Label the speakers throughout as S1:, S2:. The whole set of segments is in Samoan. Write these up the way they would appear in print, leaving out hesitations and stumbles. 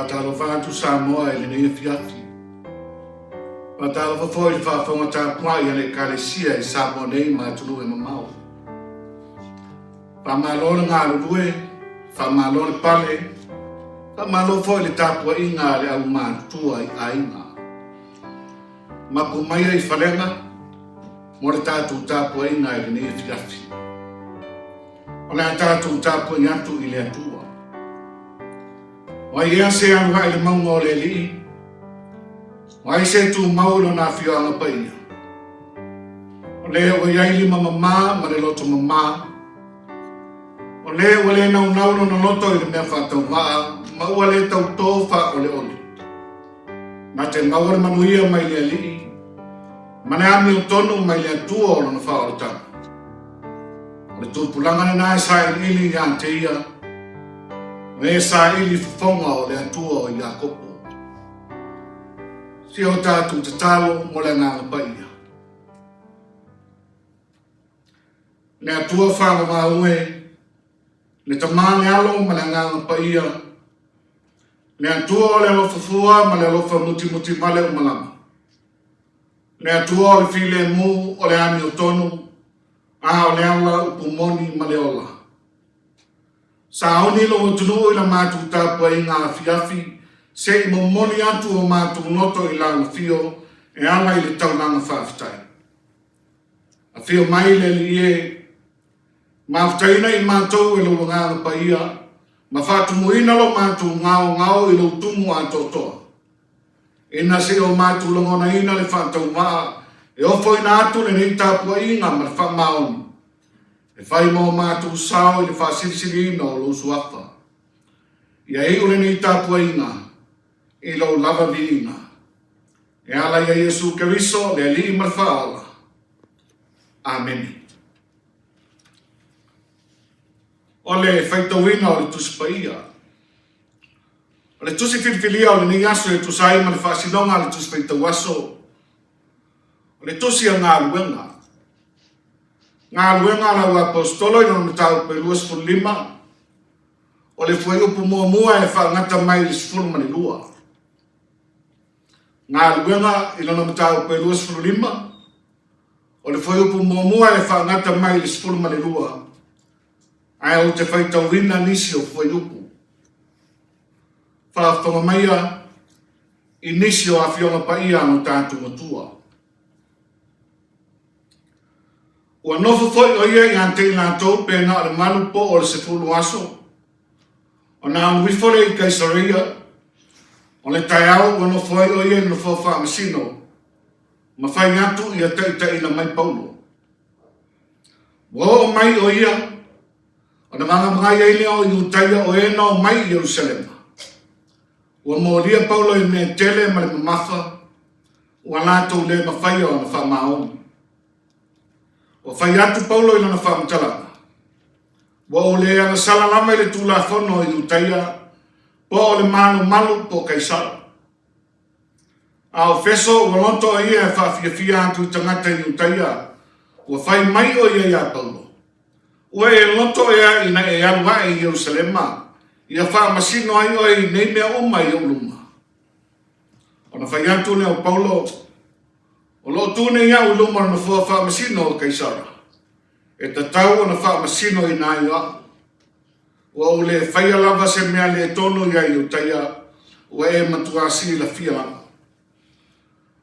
S1: Faatalofa atu Samoa i lenei afiafi. Faatalofa foi i le faafofoga tapuai a le Ekalesia i Samoa nei ma atunuu e mamao. Faamalo le galulue, faamalo le pale, faamalo foi le tapuaiga a le aumatutua i aiga. Mapu maia i falega mo le tatou tapuaiga i lenei afiafi. O le a tatou tapuai atu i le Atua. O ai ea se alu ae i le mauga o le Alii? O ai se tumau i lona afioaga paia? O le ua i ai lima mamā ma le loto mamā, o le ua le naunau lona loto i le mea faatauvaa ma ua le tautō faaoleole. Na te maua le manuia mai le Alii ma le amiotonu mai le Atua o lona faaolataga. O le tupulaga lena e sailiili ia te ia, o e saili fofoga o le Atua o Iakopo. Si o tatou tatalo mo le Agaga Paia. Le Atua faavavau e, le Tama le Alo ma le Agaga Paia, le Atua o le alofa fua ma le alofa mutimuti vale uma lava. Le Atua o le filemu, o le amiotonu, a o le ala upu moni ma le ola. Sauni lou atunuu i la matou tapuaiga afiafi, se i momoli atu o matou loto i lau afio e ala i le taulaga faafetai. Afio mai le Alii e, mafutaina i matou e lou Agaga Paia, ma faatumuina lo matou gaogao i lou tumu atoatoa. Ina se i o matou lagonaina le faatauvaa e ofoina atu lenei tapuaiga ma le faamaoni, e fai ma o matou sao i le faasilisiliina o lou suafa. Ia iu lenei tapuaiga i lou lava viiga. E ala ia Iesu Keriso, le Alii ma le Faaola. Amene. O le faitauina o le Tusi Paia. O le tusi filifilia o lenei aso e tusa ai ma le faasinoga a le Tusi Faitau Aso, o le tusi a Galuega. Galuega a le Auaposeitolo i lona mataupu e 25, o le fuaiupu muamua e faagata mai i le 12. Galuega i lona mataupu e 25, o le fuaiupu muamua e faagata mai i le 12, ae ou te faitauina nisi o fuaiupu. Faafofoga maia i nisi o Afioga Paia a lo tatou Atua. Ua nofo foi o ia ia te i latou pe na o le malu po o le 10 aso, ona alu ifo lea i Kaisareia, o le taeao ua nofo ai o ia i le nofoa faamasino, ma fai atu ia taitaiina mai Paulo. Ua oo mai o ia, ona magamagai ai lea o Iutaia o e na omai i Ierusalema. Ua molia Paulo i mea tele ma le mamafa, ua latou le mafaia ona faamaoni. Ua fai atu Paulo i lana faamatalaga, Ua ou le agasala lava i le Tulafono o Iutaia, po o le malumalu po o Kaisara. A o Feso ua loto o ia e faafiafia atu i tagata Iutaia, ua fai mai o ia iā Paulo, Ua e loto ea ina e alu ae i Ierusalema, ia faamasino ai oe i nei mea uma i ou luma? Ona fai atu lea o Paulo, O lo o tu nei au i luma o le nofoa faamasino o Kaisara, e tatau ona faamasinoina ai au. Ua ou le faia lava se mea le tonu iā Iutaia, ua e matuā silafia lava.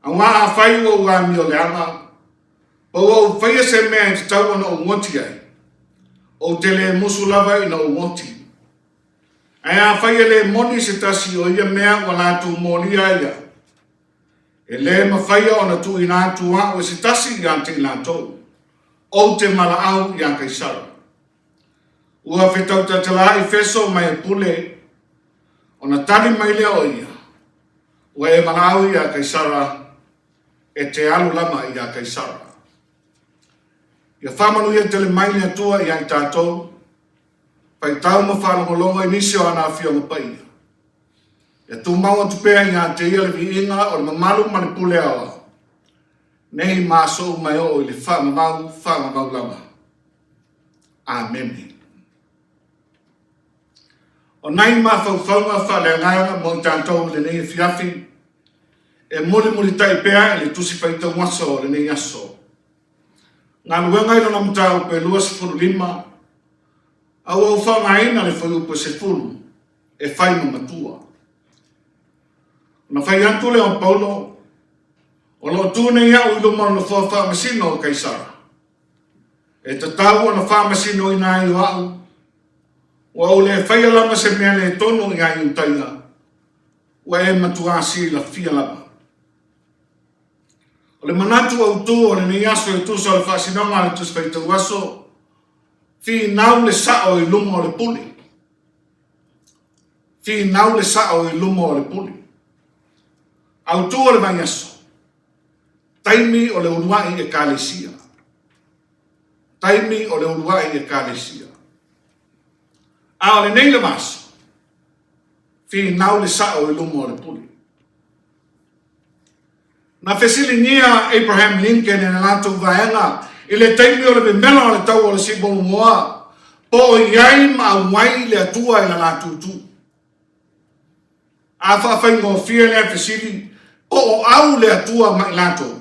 S1: Auā afai ua ou amio leaga, po ua ou faia se mea e tatau ona ou goti ai, ou te le musu lava ina ou goti. Ae afai e le moni se tasi o ia mea ua latou molia ai au, e le mafaia ona tuuina atu au e se tasi ia te i latou, ou te valaau iā Kaisara. Ua fetautatalaai Feso ma e pule, ona tali mai lea o ia, Ua e valaau iā Kaisara, e te alu lava iā Kaisara. Ia faamanuia tele mai le Atua ia i tatou, faitau ma faalogologo i nisi o ana Afioga Paia. Ia tumau atu pea ia te ia le viiga o le mamalu ma le pule aoao, nei ma aso uma e oo i le faavavau, faavavau lava. Amene. O nai mafaufauga faaleagaga mo i tatou i lenei afiafi e mulimulitai pea i le Tusi Faitau Aso o lenei aso. Galuega i lona mataupu e 25, a ua ou faaaogaina le fuaiupu e 10 e fai ma matua. Ona fai atu lea o Paulo, O lo o tu nei au i luma o le nofoa faamasino o Kaisara. E tatau ona faamasinoina ai o au, ua ou le faia lava se mea le tonu ia Iutaia, ua e matuā silafia lava. O le manatu autu o lenei aso e tusa o le faasinoga a le Tusi Faitau Aso, finau le sao i luma o le pule. Finau le sao i luma o le pule. Autu o le vaiaso, taimi o le uluai Ekalesia. Taimi o le uluai Ekalesia. A o lenei lava aso, finau le sao i luma o le pule. Na fesiligia Abraham Lincoln e le latou vaega i le taimi o le memela o le taua o le Civil War po o i ai ma auai le Atua i la latou itu. A faafaigofie lea fesili, po o au le Atua ma i latou?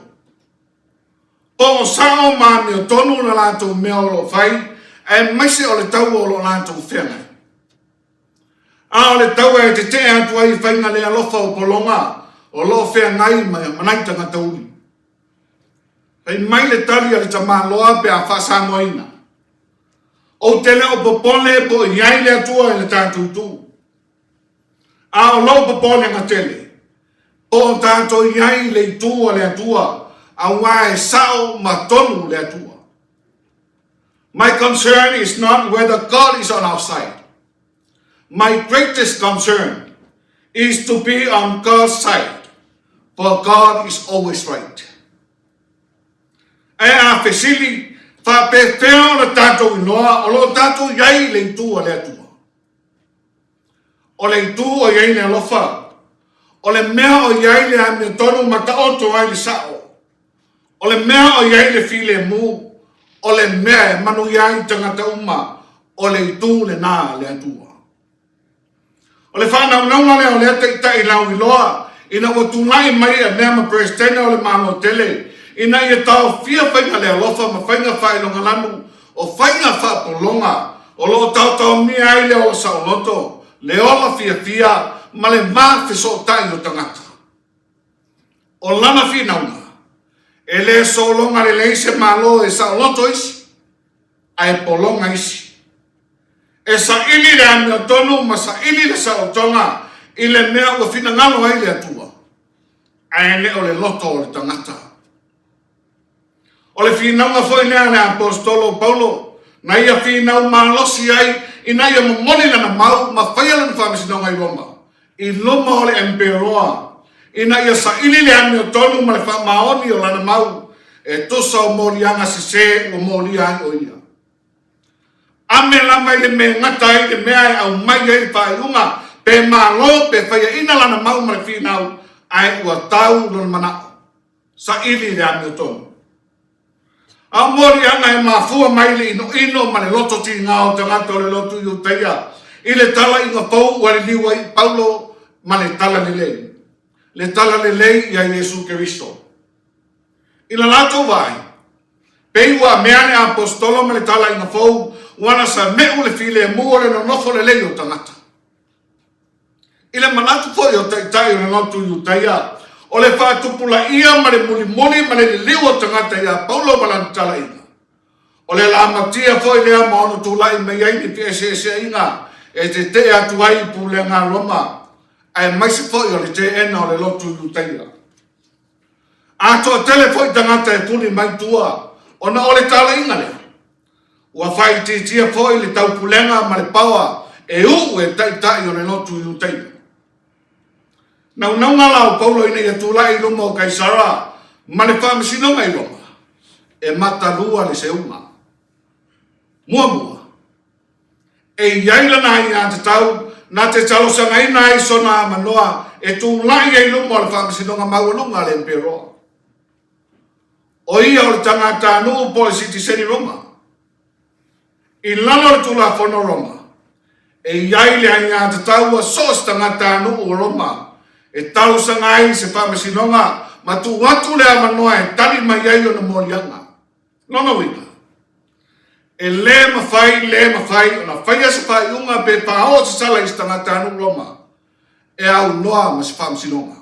S1: Po o sao ma amiotonu la latou mea o lo o fai, aemaise o le taua o lo o latou feagai? A o le taua e tetee atu ai i faiga le alofa o pologa o lo o feagai ma nai tagata uli. Fai mai le tali a le tamaloa pe a faasamoaina. Ou te le o popole po o i ai le Atua i le tatou itu. A o lou popolega tele, po o tatou i ai i le itu a le Atua, aua e sao ma tonu le Atua. My concern is not whether God is on our side. My greatest concern is to be on God's side, for God is always right. Ae a fesili, faapefea ona tatou iloa o lo o tatou i ai i le itu a le Atua? O le itu o i ai le alofa, o le mea o i ai le amiotonu ma taoto ai le sao, o le mea o i ai le filemu, o le mea e manuia ai tagata uma, o le itu lena a le Atua. O le faanaunauga lea o lea taitai lauiloa ina ua tulai mai e avea ma Peresetene o le Malo tele ina ia taofia faiga le alofa ma faiga faailogalanu o faiga faapologa o lo o taotaomia ai le ola saoloto, le ola fiafia ma le va fesootai o tagata. O lana finauga, e le sologa lelei se Malo e saoloto isi, ae pologa isi. E saili le amiotonu ma saili le saolotoga i le mea ua finagalo ai le Atua, ae le o le loto o le tagata. O le finauga foi lea a le Aposetolo o Paulo, na ia finau malosi ai ina ia momoli lana mau ma faia lana faamasinoga i Roma, i luma o le Emperoa, ina ia saili le amiotonu ma le faamaoni o lana mau e tusa o moliaga sese ua molia ai o ia. Ame lava i le mea e gata ai le mea e aumai ai le faaiuga, pe malo pe faiaina lana mau ma le finau, ae ua tau lona manao. Saili le amiotonu. A o moliaga e mafua mai le inoino ma le loto tiga o tagata o le lotu Iutaia i le talaiga fou ua liliu ai i Paulo ma le talalelei, le talalelei ia Iesu Keriso. I la latou vaai, pei ua amea le aposetolo ma le talaiga fou ua lasa me'u le filemu o le nonofo lelei o tagata. I le manatu foi o taitai o le lotu Iutaia, o le faatupulaia ma le mulimuli ma le liliu o tagata ia Paulo ma lana talaiga, o le lamatia foi lea ma ono tulai mai ai ni feeseeseaiga e tetee atu ai i pulega a Roma, aemaise foi o le teena o le lotu Iutaia. A toatele foi tagata e fuli mai tua ona o le talaiga lea, Ua faaitiitia foi le taupulega ma le paoa e uu e taitai o le lotu Iutaia. Naunauga la o Paulo ina ia tulai i luma o Kaisara ma le faamasinoga i Roma, e matalua le seuga. Muamua, e i ai lana aiatatau na te talosagaina ai sona avanoa e tulai ai i luma o le faamasinoga maualuga a le Emperoa. O ia o le tagatanuu po o le sitiseni Roma. I lalo o le Tulafono Roma, E i ai le aiatatau a so o se tagatanuu o Roma e talosaga ai i se faamasinoga ma tuu atu le avanoa e tali mai ai ona moliaga. Lona uiga, e le mafai, le mafai ona faia se faaiuga pe faaoo se sala i se tagatanuu Roma e aunoa ma se faamasinoga.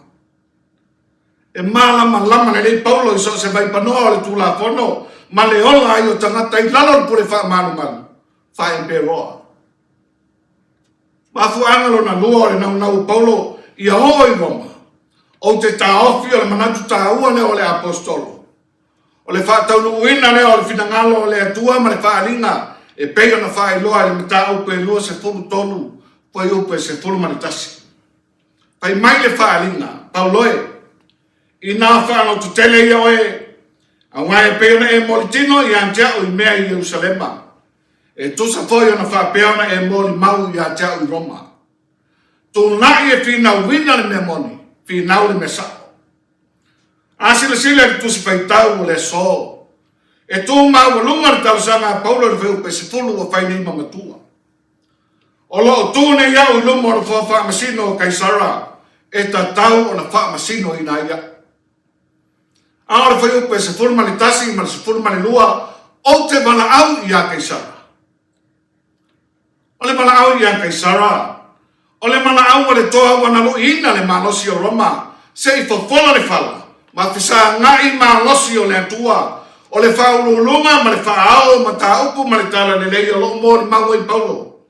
S1: E malamalama lelei Paulo i so o se vaipanoa o le Tulafono ma le ola ai o tagata i lalo o le pule faamalumalu faa-emperoa. Mafuaaga lona lua o le naunau o Paulo ia oo i Roma, ou te taofi o le manatu taua lea o le Aposetolo, o le faataunuuina lea o le finagalo o le Atua ma le faaaliga e pei ona faailoa i le mataupu e 23 fuaiupu e 11. Fai mai le faaaliga, Paulo e, inā faalototele ia oe, aua e pei ona e molitino ia te au i mea i Ierusalema, e tusa foi ona faapea ona e molimau ia te au i Roma. Tulai e finauina le mea moni, finau le mea sao. A silasila i le tusi faitau o le aso, e tu maualuga le talosaga a Paulo i le fuaiupu e 10 ua fai nei ma matua. O lo o tu nei au i luma o le Nofoa Faamasino o Kaisara e tatau ona faamasinoina ai au. A o le fuaiupu e 11 ma le 12, ou te valaau iā Kaisara. O le valaau iā Kaisara, o le valaau a le toa ua naluiina le malosi o Roma se i fofola le fala ma fesagai malosi o le Atua, o le faauluuluga ma le faaao o mataupu ma le talalelei o lo o molimau ai Paulo,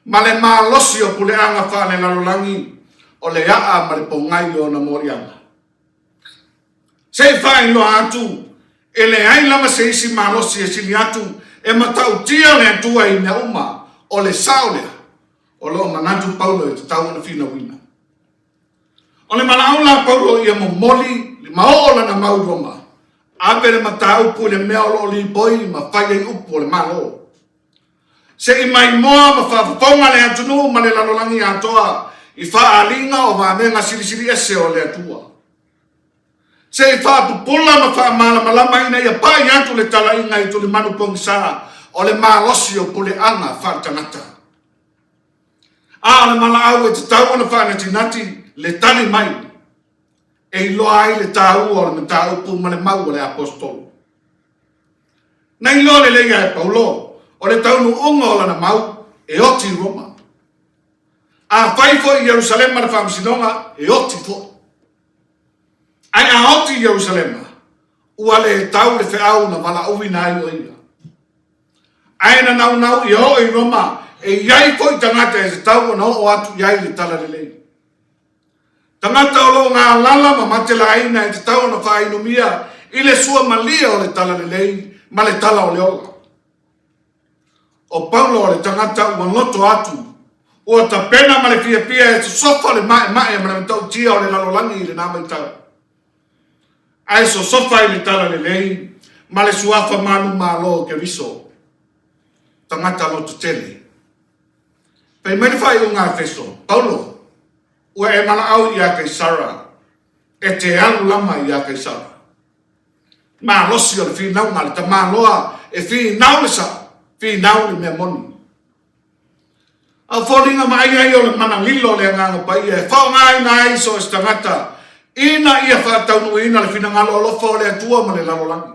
S1: ma le malosi o puleaga faalelalolagi, o le aa ma le pogai o ona moliaga. Se i faailoa atu, e leai lava se isi malosi e sili atu e matautia le Atua i mea uma, o le sao lea o lo o manatu Paulo e tatau ona finauina. O le valaau la a Paulo ia momoli ma oo lana mau i Roma, ave le mataupu i le mea o lo o lipoi ma fai ai upu o le Malo. Se i maimoa ma faafofoga le atunuu ma le lalolagi atoa i faaaliga o vavega silisili ese o le Atua. Se i faapupula ma faamalamalama ina ia pai atu le talaiga i tulimanu pogisa o le malosi o puleaga faaletagata. A o le valaau e tatau ona faanatinati le tali mai e iloa ai le taua o le mataupu ma le mau a le Aposetolo. Na iloa lelei ia e Paulo o le taunuuga o lana mau e oti i Roma. Afai foi i Ierusalema le faamasinoga, e oti foi. Ae a oti i Ierusalema, ua le tau le feau na valaauina ai o ia. Ae na naunau ia oo i Roma, e i ai foi tagata e tatau ona oo atu i ai le talalelei. Tagata o lo o galala ma matelaina e tatau ona faainumia i le suamalie o le talalelei ma le tala o le ola. O Paulo o le tagata ua loto atu, ua tapena ma le fiafia e sosofa le maemae ma le matautia o le lalolagi i lena vaitau. Ae sosofa i le talalelei ma le suafa manumalo o Keriso, tagata lototele. Fai mai le faaiuga a Efeso, Paulo, ua e valaau iā Kaisara, e te alu lama iā Kaisara. Malosi o le finauga a le tamaloa e finau le sao, finau le mea moni. A o foliga vaaia ia o le mana lilo o le Agaga Paia e faaaogaina ai so o se tagata ina ia faataunuuina le finagalo alofa o le Atua ma le lalolagi.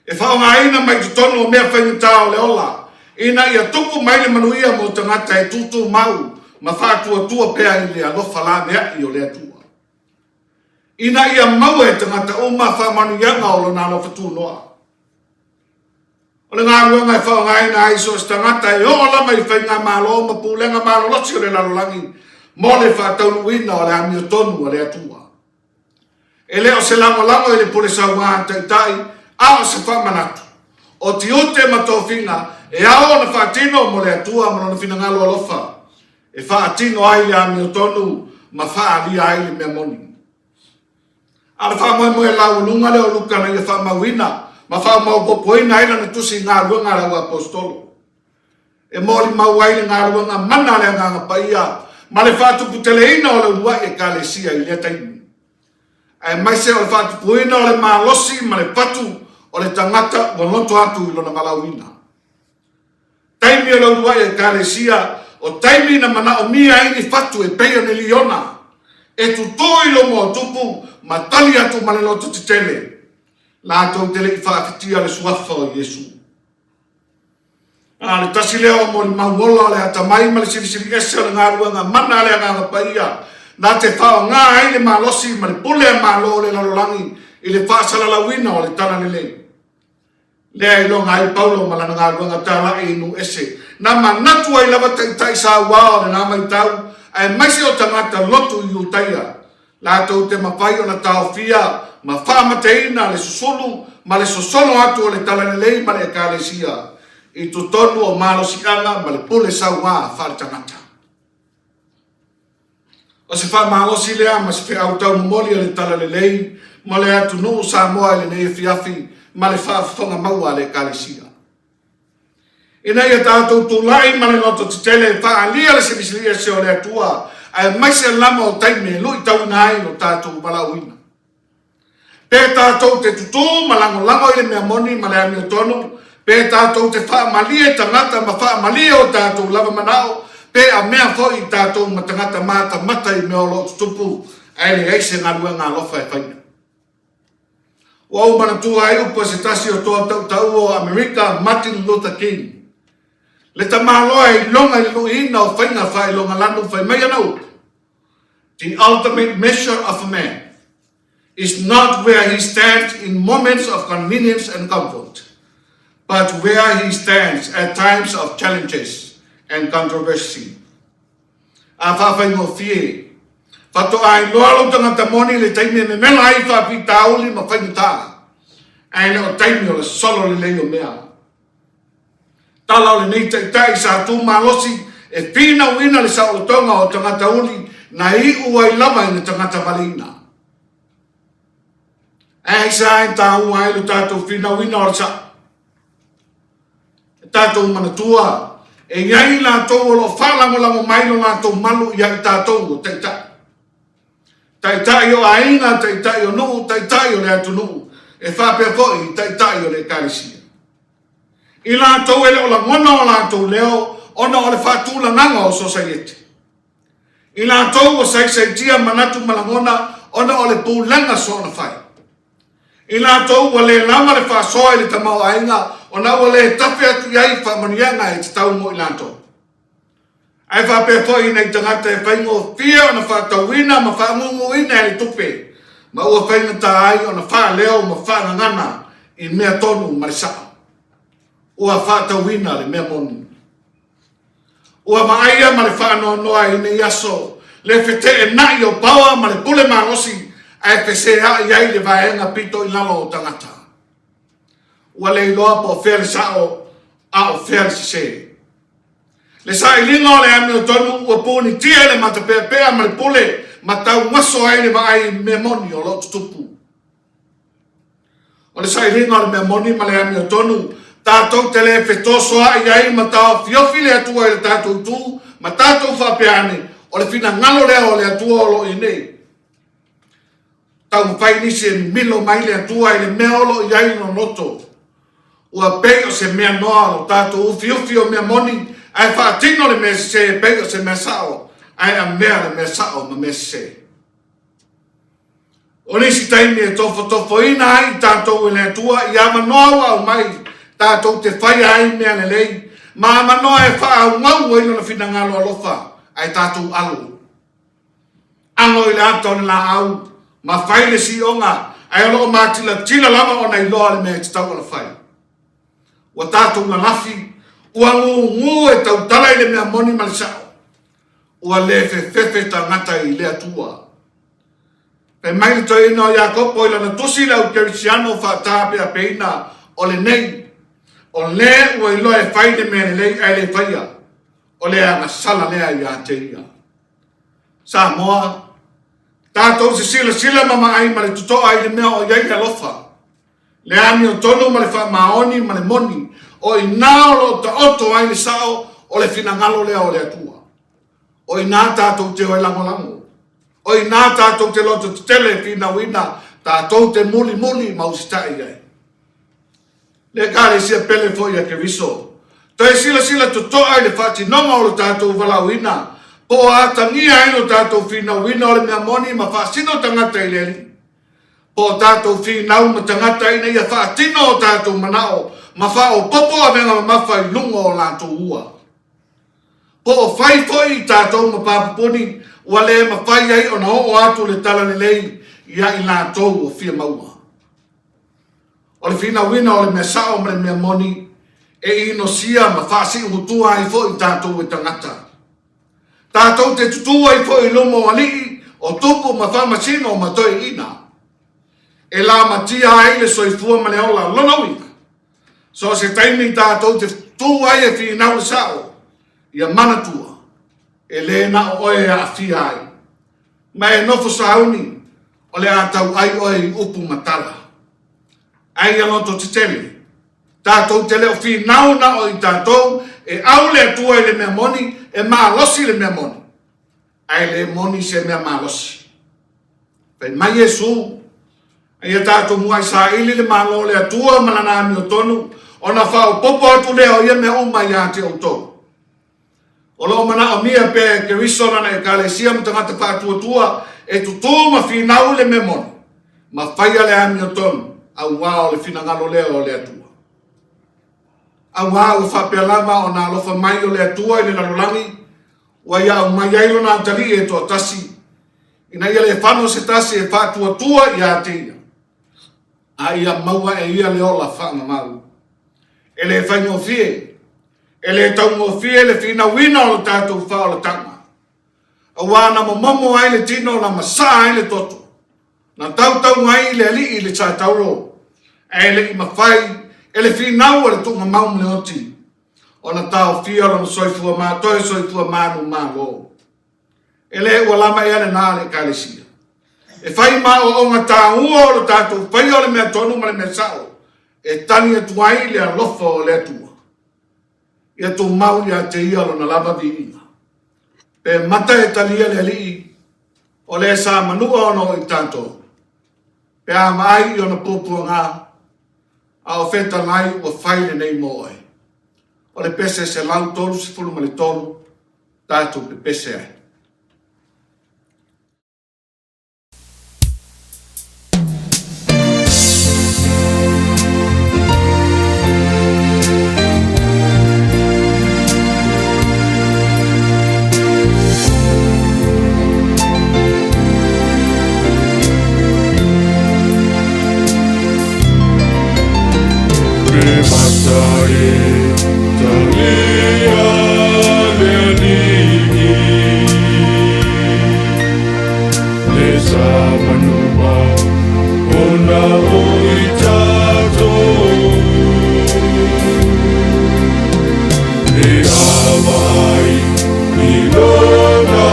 S1: E faaaogaina mai totonu o mea faigata o le ola, ina ia tupu mai le manuia mo tagata e tutumau ma faatuatua pea i le alofa laveai o le Atua. Ina ia maua e tagata uma faamanuiaga o Lona alofa tunoa. O le galuega e faaaogaina ai so o se tagata e oo lava i faigamalo ma pulega malolosi o le lalolagi mo le faataunuuina o le amiotonu a le Atua. E le o se lagolago i le pule sauā a Taitai, a o se faamanatu o tiute ma tofiga e ao ona faatino mo le Atua ma Lona finagalo alofa e faatino ai le amiotonu ma faaalia ai le mea moni. A o le faamoemoe laualuga lea o Luka na ia faamauina ma faamaopoopoina ai lana tusi i galuega a le auaposetolo. E molimau ai le galuega mana a le Agaga Paia ma le faatuputeleina o le uluai Ekalesia i lea taimi, aemaise o le faatupuina o le malosi ma le fatu o le tagata ua loto atu i lona valaauina. Taimi o le uluai Ekalesia, o taimi na manaomia ai ni fatu e pei o ni liona, e tutū i luma o tupu ma tali atu ma le loto tetele, latou te le i faafetia le suafa o Iesu. A o le tasi lea o molimau ola o le atamai ma le silisili ese o le galuega mana a le Agaga Paia, na te faaaoga ai le malosi ma le pule a Malo o le lalolagi i le faasalalauina o le Talalelei. Lea e iloga ai Paulo ma lana galuega talai i nuu ese. Na manatu ai lava taitai saua o lena vaitau, aemaise o tagata lotu i Iutaia, latou te mafai ona taofia ma faamateina le susulu ma le sosolo atu o le Talalelei ma le Ekalesia i totonu o malosiaga ma le pule saua faaletagata. O se faamalosi lea ma se feau taumomoli o le Talalelei mo le atunuu Samoa i lenei afiafi ma le faafofoga maua a le Ekalesia. Ina ia tatou tulai ma le loto tetele e faaalia le silisili ese o le Atua, aemaise lava o taimi e luitauina ai lo tatou valaauina. Pe tatou te tutū ma lagolago i le mea moni ma le amiotonu, pe tatou te faamalie tagata ma faamalie o tatou lava manao, pe a mea foi tatou ma tagata matamata i mea o lo o tutupu, ae leai se galuega alofa e faia. Ua ou manatua ai upu a se tasi o toa tautaua o Amerika, Martin Luther King, le tamaloa e iloga i le luiina o faiga faailogalanu, fai mai ana upu, The ultimate measure of a man is not where he stands in moments of convenience and comfort, but where he stands at times of challenges and controversy. A faafaigofie, faatoa iloa lou tagata moni i le taimi e memela ai faafitauli ma faigata, ae le o taimi o le solo lelei o mea. Tala o lenei taitai sa tu malosi e finauina le saolotoga o tagata uli na iu ai lava i le tagata valeina. Ae aisea e taua ai lo tatou finauina o le sao? E tatou manatua, e i ai i latou o lo o faalagolago mai lo latou malu ia i tatou o taitai. Taitai o aiga, taitai o nuu, taitai o le atunuu, e faapea foi i taitai o le Ekalesia. I latou e le o lagona o latou leo ona o le faatulagaga o sosaiete. I latou ua saisaitia manatu ma lagona ona o le pulega soona fai. I latou ua le lava le faasoa i le tamaoaiga ona ua le tafe atu i ai faamanuiaga e tatau mo i latou. Ae faapea foi i nai tagata e faigofie ona faatauina ma faaguguina e le tupe, ma ua faigata ai ona faaleo ma faagagana i mea tonu ma le sao. Ua faatauina le mea moni. Ua vaaia ma le faanoanoa i nei aso le feteenai o paoa ma le pule malosi ae feseai ai le vaega pito i lalo o tagata. Ua le iloa po o fea le sao a o fea le sese. Le sailiga o le amiotonu ua punitia i le matapeapea ma le pule ma taumaso ai le vaai i mea moni o lo o tutupu. O le sailiga o le mea moni ma le amiotonu, tatou te le fetosoa'i ai ma taofiofi le Atua i le tatou itu ma tatou faapea ane, o le finagalo lea o le Atua o lo o i nei. Taumafai nisi e mimilo mai le Atua i le mea o lo o i ai lona loto. Ua pei o se mea noa lo tatou ufiufi o mea moni, ae faatino le mea sese e pei o se mea sao, ae amea le mea sao ma mea sese. O nisi taimi e tofotofoina ai i tatou e le Atua i avanoa ua aumai tatou te faia ai mea lelei, ma avanoa e faaauau ai lona finagalo alofa, ae tatou alo. Alo i le ata o le laau ma fai le sioga, ae o lo o matilatila lava ona iloa le mea e tatau ona fai. Ua tatou lalafi, ua gugu e tautala i le mea moni ma le sao. Ua le fefefe tagata i le Atua. Fai mai le toeaina o Iakopo i lana tusi i le au Kerisiano faatapeapeina o lenei, o le ua iloa e fai le mea lelei ae le faia, o le agasala lea ia te ia. Samoa, tatou se silasila ma vaai ma le totoa i le mea o i ai le alofa, le amiotonu ma le faamaoni ma le moni, o i ina o lo o taoto ai le sao o le finagalo lea o le Atua. O i ina tatou te o e lagolago. O i ina tatou te loto tetele e finauina, tatou te mulimuli ma usitai i ai. Le Ekalesia pele foi a Keriso. Toe silasila totoa i le faatinoga o lo tatou valaauina, po o atagia ai lo tatou finauina o le mea moni ma faasino tagata i le Alii, po o tatou finau ma tagata ina ia faatino o tatou manao ma faaopoopo avega mamafa i luga o latou ua. Po o fai foi i tatou ma papupuni ua le mafai ai ona oo atu le talalelei ia i latou ua fia maua. O le finauina o le mea sao ma le mea moni e inosia ma faasiuhutua ai foi tatou e tagata. Tatou te tutū ai foi i luma o alii, o tupu ma faamasino ma toeaiina. E lamatia ai le soifua ma le ola. Lona uiga, so o se taimi tatou te tutū ai e finau le sao, ia manatua, e le na o oe e aafia ai. Ma e nofo sauni, o le a tauai oe i upu ma tala. Ae ia lototetele, tatou te le o finau na o i tatou e au le Atua i le mea moni, e malosi le mea moni, ae le moni se mea malosi. Fai mai Iesu, a ia tatou muai saili le Malo o le Atua ma lana amiotonu, ona faaopoopo atu lea o ia mea uma ia te outou. O lo o manaomia pea e Keriso lana Ekalesia ma tagata faatuatua e tutū ma finau i le mea moni, ma faia le amiotonu, auā o le finagalo lea o le Atua. Auā ua faapea lava ona alofa mai o le Atua i le lalolagi, ua ia aumai ai lona atalii e toatasi, ina ia le fano se tasi e faatuatua ia te ia, a ia maua e ia le ola faamamau. E le faigofie, e le taugofie le finauina o le tatou faaolataga, auā na momomo ai le tino na masaa ai le toto, na tautau ai le alii i le Satauro, ae le i mafai e le finau a le tuugamau ma le oti ona taofia lona soifua matoe soifua manumalo. E le ua lava ea lena a le Ekalesia. E fai ma aoaoga taua o le tatou faia o le mea tonu ma le mea sao e tali atu ai le alofa o le Atua. Ia tumau ia te ia lona lava viiga. Pe mata e talia le Alii, o le sa manua ona o i tatou. Pe a maai i ona puapuaga, a o fetalai ua fai lenei mo oe. O le pese 133 tatou pepese ai.
S2: Pe mata e talia le alii Le sa manua ona o i tatou E ava ai i lona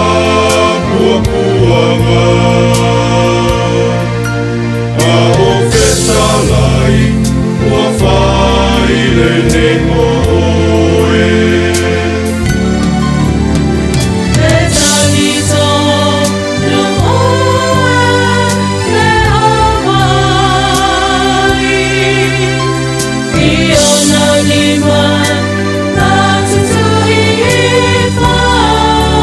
S2: puapuaga A o fetalai ua fai lenei mo oe.
S3: E tali tonu oe le awai I ona lima ka tutuhi i whau.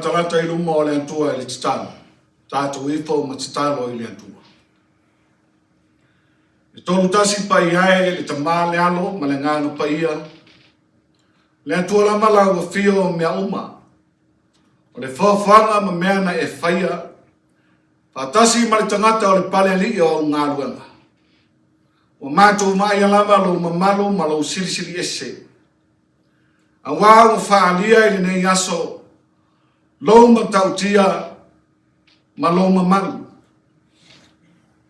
S1: latalata i luma o le Atua i le tatalo, tatou ifo ma tatalo i le Atua. Le 31 Paia e le Tama, le Alo ma le Agaga Paia, le Atua lava lau afio o mea uma, o le foafoaga ma mea na e faia, faatasi ma le tagata o le pale alii o au galuega. Ua matou vaaia lava lou mamalu ma lou silisili ese. Aua ua faaalia i lenei aso lou matautia ma lou mamalu.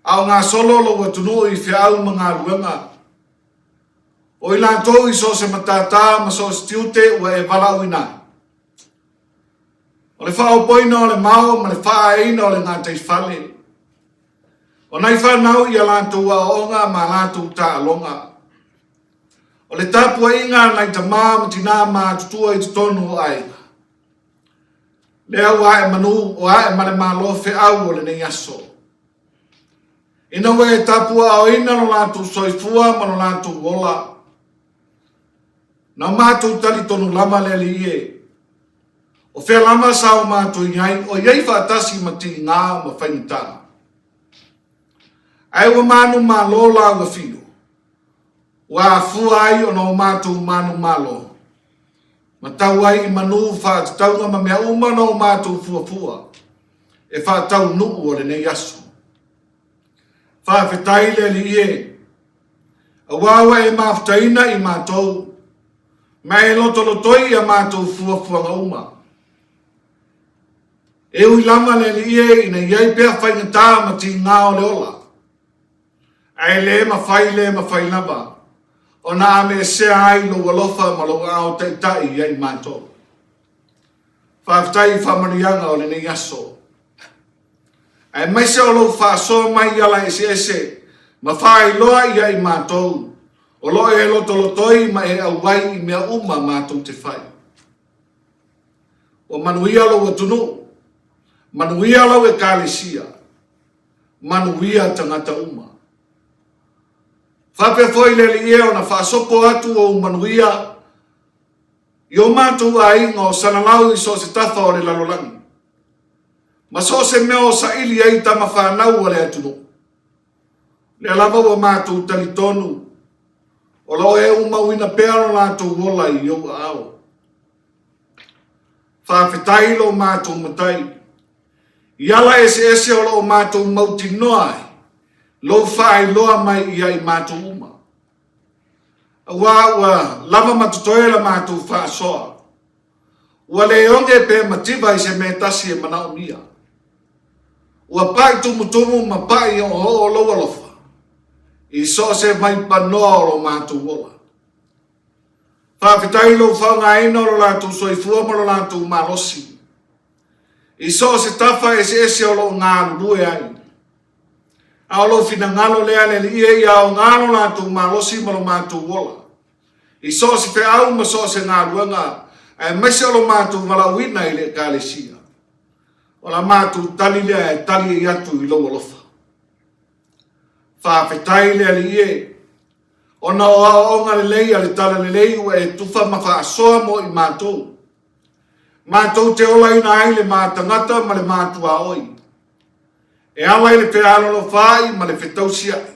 S1: A o gasolo lou atunuu i feau ma galuega, o i latou i so o se matata ma so o se tiute ua e valaauina ai. O le faaopoina o le mao ma le faaaeina o le gataifale, o nai fanau i a latou aoaoga ma a latou taaloga, o le tapuaiga a nai tama ma tinā matutua i totonu o aiga, lea ua ae manu, ua ae ma le malo feau o lenei aso. Ina ua e tapuaaoina lo latou soifua ma lo latou ola, na matou talitonu lava le Alii e, o fea lava sa o matou i ai, o i ai faatasi ma tiga ma faigata. Ae ua manumalo lāua filo, ua afua ai ona o matou manumalo, ma tau ai i manu faatatauga ma mea uma na o matou fuafua e faataunuu o lenei aso. Faafetai le Alii e, aua ua e mafutaina i matou, ma e lotolotoi i a matou fuafuaga uma. E ui lava le Alii e ina i ai pea faigata ma tiga o le ola, ae le mafai le mafai lava ona ameesea ai lou alofa ma lou aao taitai ia i matou. Faafetai i faamanuiaga o lenei aso, aemaise o lou faasoa mai i ala eseese ma faailoa ia i matou o lo o e lotolotoi ma e auai i mea uma matou te fai. Ua manuia lou atunuu, manuia lau Ekalesia, manuia tagata uma. Faapea foi le Alii e ona faasopo atu ou manuia i o matou aiga o Salalau i so o se tafa o le lalolagi, ma so o se mea o saili ai tama fanau a le atunuu. Lea lava ua matou talitonu, o lo o e umauina pea lo latou ola i ou aao. Faafetai lo matou Matai, i ala eseese o lo o matou mautinoa ai lou faailoa mai ia i matou uma. Aua ua lava ma totoe la matou faasoa, ua le oge pe mativa i se mea tasi e manaomia. Ua pai tumutumu ma pai oooo lou alofa i so o se vaipanoa o lo matou ola. Faafetai i lou faaaogaina o lo latou soifua ma lo latou malosi i so o se tafa eseese o lo o galulue ai. A o lou finagalo lea le Alii e ia aoga lo latou malosi ma lo matou ola i so o se feau ma so o se galuega, aemaise o lo matou valaauina i le Ekalesia. O la matou tali lea e tali ai atu i lou alofa. Faafetai le Alii e, ona o aoaoga lelei a le Talalelei ua e tufa ma faasoa mo i matou. Matou te olaina ai le ma tagata ma le ma tuaoi. E ala i le fealolofaai ma le fetausiai.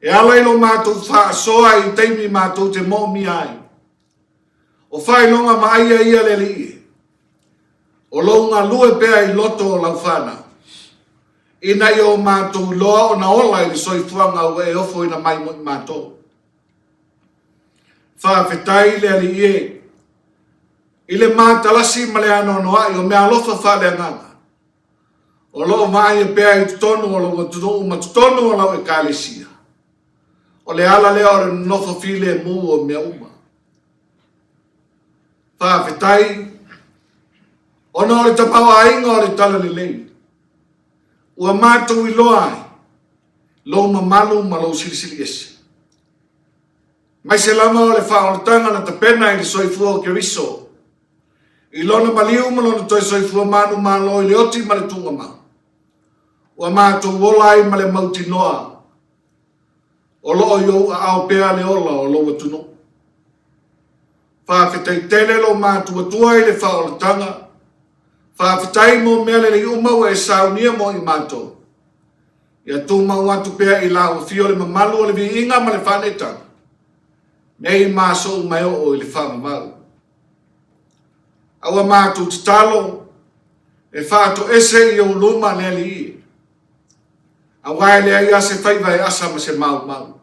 S1: E ala i lo matou faasoa i taimi matou te moomia ai. O faailoga vaaia ia le Alii e. O lou galue pea i loto o lau fanau, ina ia o matou iloa ona ola i le soifuaga ua e ofoina mai mo i matou. Faafetai le Alii e, i le matalasi ma le anoanoai o meaalofa faaleagaga, o lo o vaaia pea i totonu o lou atunuu ma totonu o lau Ekalesia. O le ala lea o le nonofo filemu o mea uma. Faafetai ona o le tamaoaiga o le Talalelei ua matou iloa ai lou mamalu ma lou silisili ese. Maise lava o le faaolataga na tapena i le soifua o Keriso, i lona maliu ma lona toe soifua manumalo i le oti ma le tuugamau, ua matou ola ai ma le mautinoa o lo o i ou aao pea le ola o lou atunuu. Faafetai tele lou matuatua i le faaolataga. Faafetai mo mea lelei uma ua e saunia mo i matou. Ia tumau atu pea i lau afio le mamalu o le viiga ma le faaneetaga, nei ma aso uma e oo i le faavavau. A ua matou tatalo e faatoese i ou luma le Alii e, aua e leai lava se faiva e asa ma se maumau.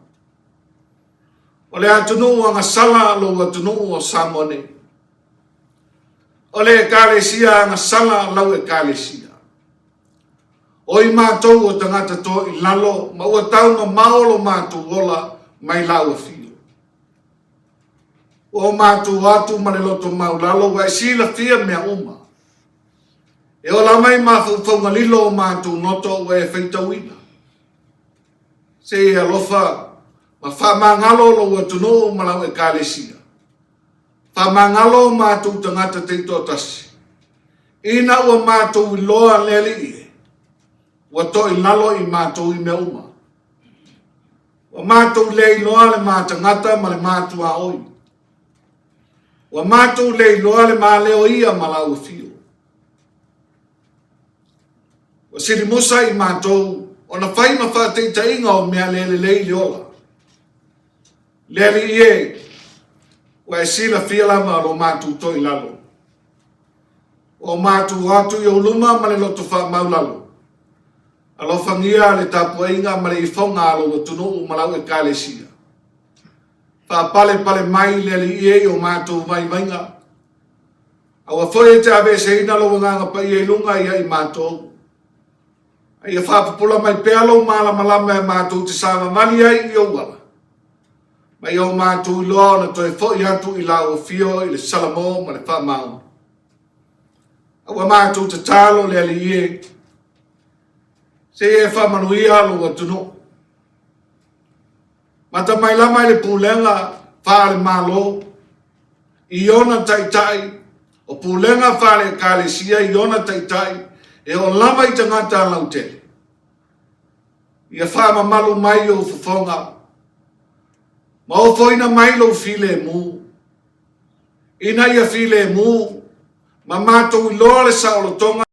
S1: O le atunuu agasala lou atunuu o Samoa nei. O le Ekalesia agasala lau Ekalesia. O i matou o tagata toa i lalo ma ua tau mamao lo matou ola mai lau afio. Ua o matou atu ma le loto maulalo ua e silafia mea uma. E ola mai mafaufauga lilo o matou noto ua e faitauina. Se i e alofa ma faamagalo lou atunuu ma lau Ekalesia. Faamagalo o matou tagata taitoatasi, ina ua matou iloa le Alii e, ua toilalo i matou i mea uma. Ua matou le iloa le ma tagata ma le ma tuaoi. Ua matou le iloa le ma leo ia ma lau afio. Ua silimusa i matou ona fai ma faataitaiga o mea le lelei i le ola. Le Alii e, ua e silafia lava lo matou toilalo. Ua o matou atu i ou luma ma le loto faamaulalo. Alofagia le tapuaiga ma le ifoga a lou atunuu ma lau Ekalesia. Faapalepale mai le Alii e i o matou vaivaiga. Aua foi e te aveeseina lou Agaga Paia i luga ia i matou. A ia faapupula mai pea lou malamalama e matou te savavali ai i ou ala, ma ia o matou iloa ona toe foi atu i lau afio i le salamo ma le faamaoni. A ua matou tatalo le Alii e, se i e faamanuia lou atunuu. Mata mai lava i le pulega faale-Malo i ona taitai, o pulega faale-Ekalesia i ona taitai, e oo lava i tagata lautele. Ia faamamalu mai ou fofoga, ma ofoina mai lou filemu, ina ia filemu ma matou iloa le saolotoga.